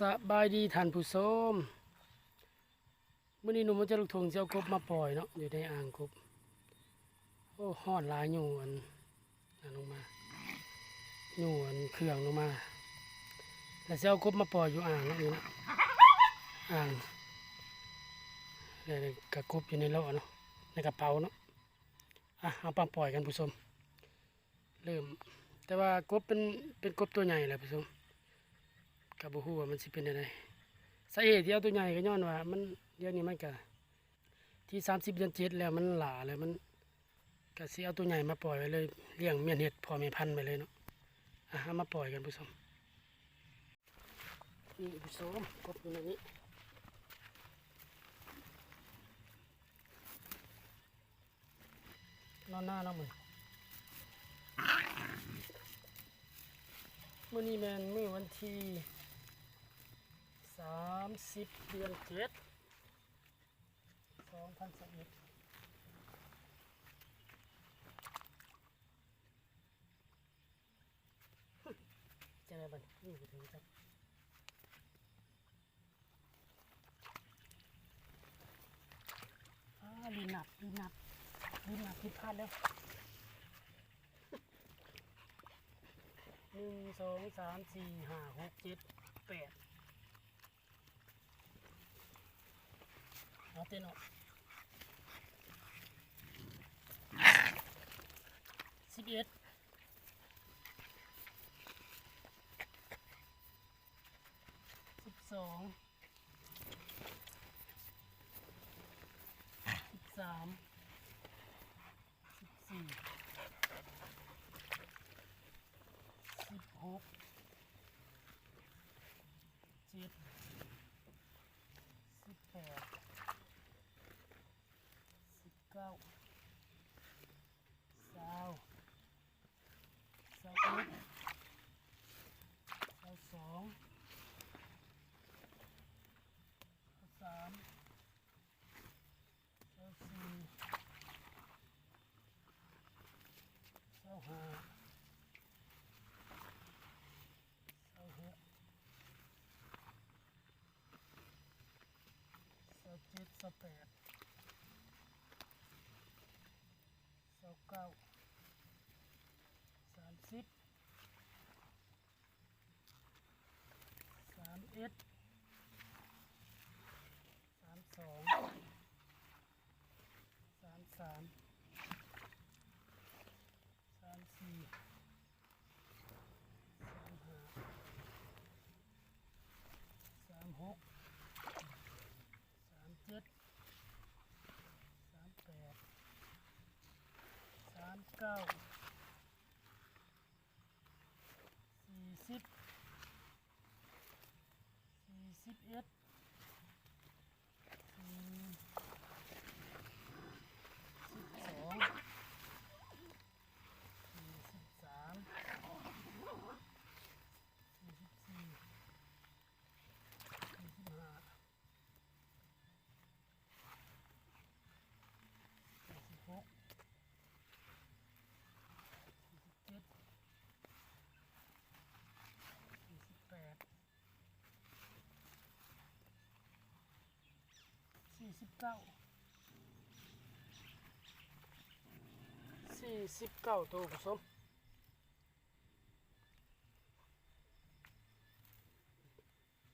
ສະບາຍດີທ່ານຜູ້ຊົມ, ມື້ນີ້ໜຸ່ມຫົວໃຈລູກທົ່ງຊິເອົາກົບມາປ່ອຍເນາະ ຢູ່ໃນອ່າງກົບ. ໂອ້ ຮ້ອນຫຼາຍ ຍຸງອັນນັ້ນລົງມາ ຍຸງອັນເຄື່ອງລົງມາ ແລ້ວຊິເອົາກົບມາປ່ອຍຢູ່ອ່າງເນາະ ນີ້ນະ ອ່າງ ແລ້ວກະກົບຢູ່ໃນລໍ້ເນາະ ໃນກະເປົາເນາະ. ອ່ະ ເຮົາມາປ່ອຍກັນຜູ້ຊົມ. ເລີ່ມ ແຕ່ວ່າກົບເປັນ ເປັນກົບຕົວໃຫຍ່ແຫຼະຜູ້ຊົມ, ກະບໍ່ຮູ້ວ່າມັນຊິເປັນແນວໃດ. ສາເຫດທີ່ເອົາຕົວໃຫຍ່ກະຍ້ອນວ່າມັນ ດຽວນີ້ມັນກະທີສາມສິບເດືອນເຈັດແລ້ວ ມັນຫຼ້າແລ້ວ ມັນກະຊິເອົາຕົວໃຫຍ່ມາປ່ອຍໄວ້ເລີຍ ລ້ຽງມຽນເຫັດພໍ່ແມ່ພັນໄວ້ເລີຍເນາະ. ອ່ະ ເຮົາມາປ່ອຍກັນຜູ້ຊົມ. ນີ້ຜູ້ຊົມ ກົບຢູ່ໃນນີ້ ນອນນາເນາະມື້ ມື້ນີ້ແມ່ນມື້ວັນທີສາມສິບ ເດືອນເຈັດ ສອງພັນຊາວເອັດ. ຈັ່ງໃດບັດນີ້ ນີ້ບໍ່ຖືກຈັກ. ອ່າ ລີນນັບ ລີນນັບ ລີນນັບຜິດພາດແລ້ວ. ໜຶ່ງ ສອງ ສາມ ສີ່ ຫ້າ ຫົກ ເຈັດ ແປດ. ເອົາເຕັ້ນອອກ. ສິບເອັດ ສິບສອງ ສິບສາມ ສິບສີ່ ສິບຫົກ ສິບເຈັດ ສິບແປດ ສິບເກົ້າ ຊາວ ຊາວເອັດ ຊາວສອງ ຊາວສາມ ຊາວສີ່ ຊາວຫ້າ ຊາວຫົກ ຊາວເຈັດ ຊາວແປດ ຊາວເກົ້າ ສາມສິບ ສາມເອັດ ສາມສອງ ສາມສາມ ສາມສີ່ ສາມຫ້າ ສາມຫົກ ສາມເຈັດ ສາມແປດ ສາມເກົ້າ ສີ່ສິບ ສີ່ສິບເອັດ ສີ່ສິບສອງ ສີ່ສິບສາມ ສີ່ສິບສີ່ ສີ່ສິບຫ້າ ສີ່ສິບຫົກ ສີ່ສິບເຈັດ ສີ່ສິບແປດ ສີ່ສິບເກົ້າ ສີ່ສິບເກົ້າໂຕຜູ້ຊົມ.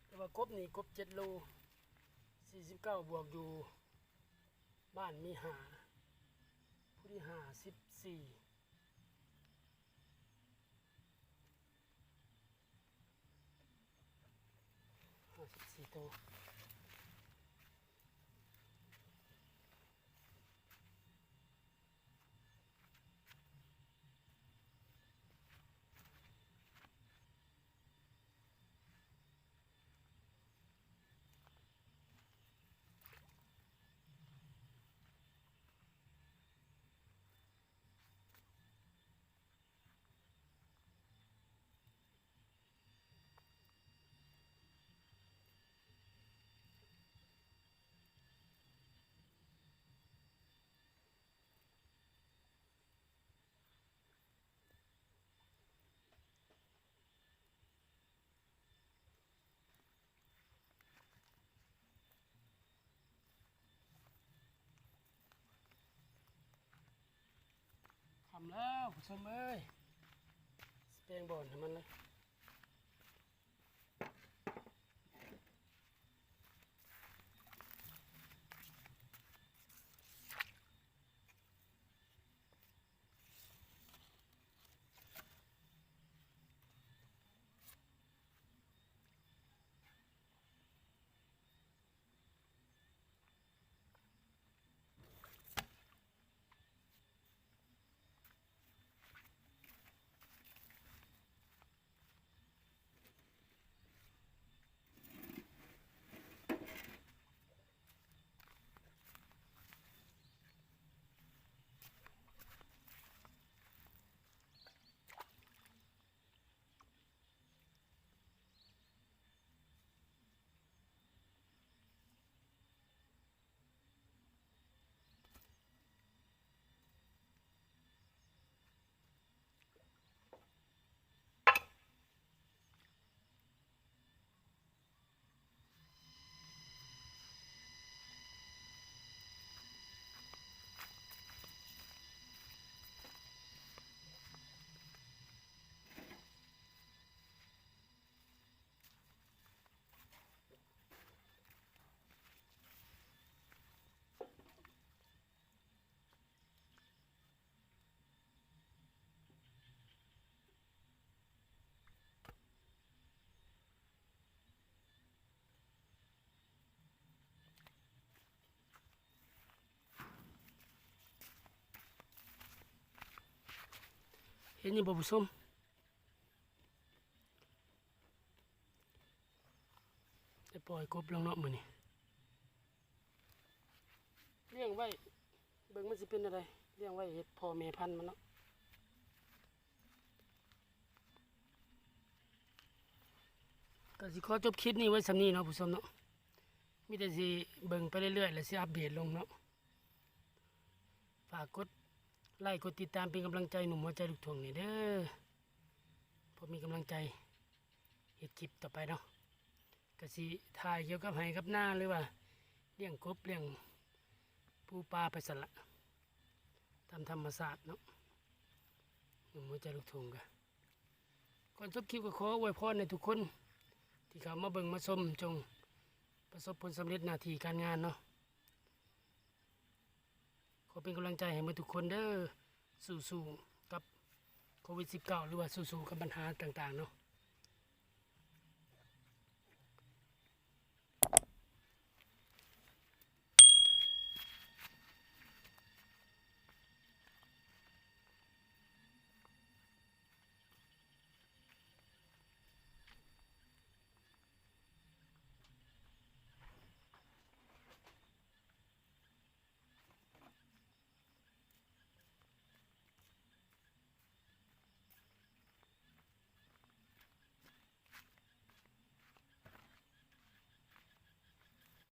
ແຕ່ວ່າກົບນີ້ກົບເຈັດໂລ ສີ່ສິບເກົ້າບວກຢູ່ ບ້ານມີຫ້າ ຜູ້ທີ່ຫ້າສິບສີ່ ຫ້າສິບສີ່ໂຕ. ສີ່ ແລ້ວຜູ້ຊົມເອີຍ ແປງບ່ອນໃຫ້ມັນເລີຍ. ເຫັນຢູ່ບໍ່ຜູ້ຊົມ? ໄດ້ປ່ອຍກົບລົງເນາະມື້ນີ້ ລ້ຽງໄວ້ ເບິ່ງມັນຊິເປັນແນວໃດ ລ້ຽງໄວ້ເຮັດພໍ່ແມ່ພັນມັນເນາະ. ກໍຊິຂໍຈົບຄລິບນີ້ໄວ້ສ່ຳນີ້ເນາະຜູ້ຊົມເນາະ ມີແຕ່ຊິເບິ່ງໄປເລື້ອຍໆ ແລ້ວຊິອັບເດດລົງເນາະ. ຝາກກົດໄລ້ ກົດຕິດຕາມເປັນກຳລັງໃຈໜຸ່ມຫົວໃຈລູກທົ່ງນີ້ເດີ ເພື່ອມີກຳລັງໃຈເຮັດຄລິບຕໍ່ໄປເນາະ. ກະຊິຖ່າຍກ່ຽວກັບໄຮ່ກັບນາ ຫຼືວ່າລ້ຽງກົບລ້ຽງປູປາໄປຊັ້ນລະ ຕາມທຳມະຊາດເນາະ ໜຸ່ມຫົວໃຈລູກທົ່ງກະ ກ່ອນຈົບຄລິບກໍຂໍອວຍພອນໃຫ້ທຸກຄົນທີ່ເຂົ້າມາເບິ່ງມາຊົມ ຈົ່ງປະສົບຜົນສຳເລັດໜ້າທີ່ການງານເນາະ. ຂໍເປັນກຳລັງໃຈໃຫ້ໝົດທຸກຄົນເດີ ສູ້ໆກັບໂຄວິດສິບເກົ້າ ຫຼືວ່າສູ້ໆກັບບັນຫາຕ່າງໆເນາະ.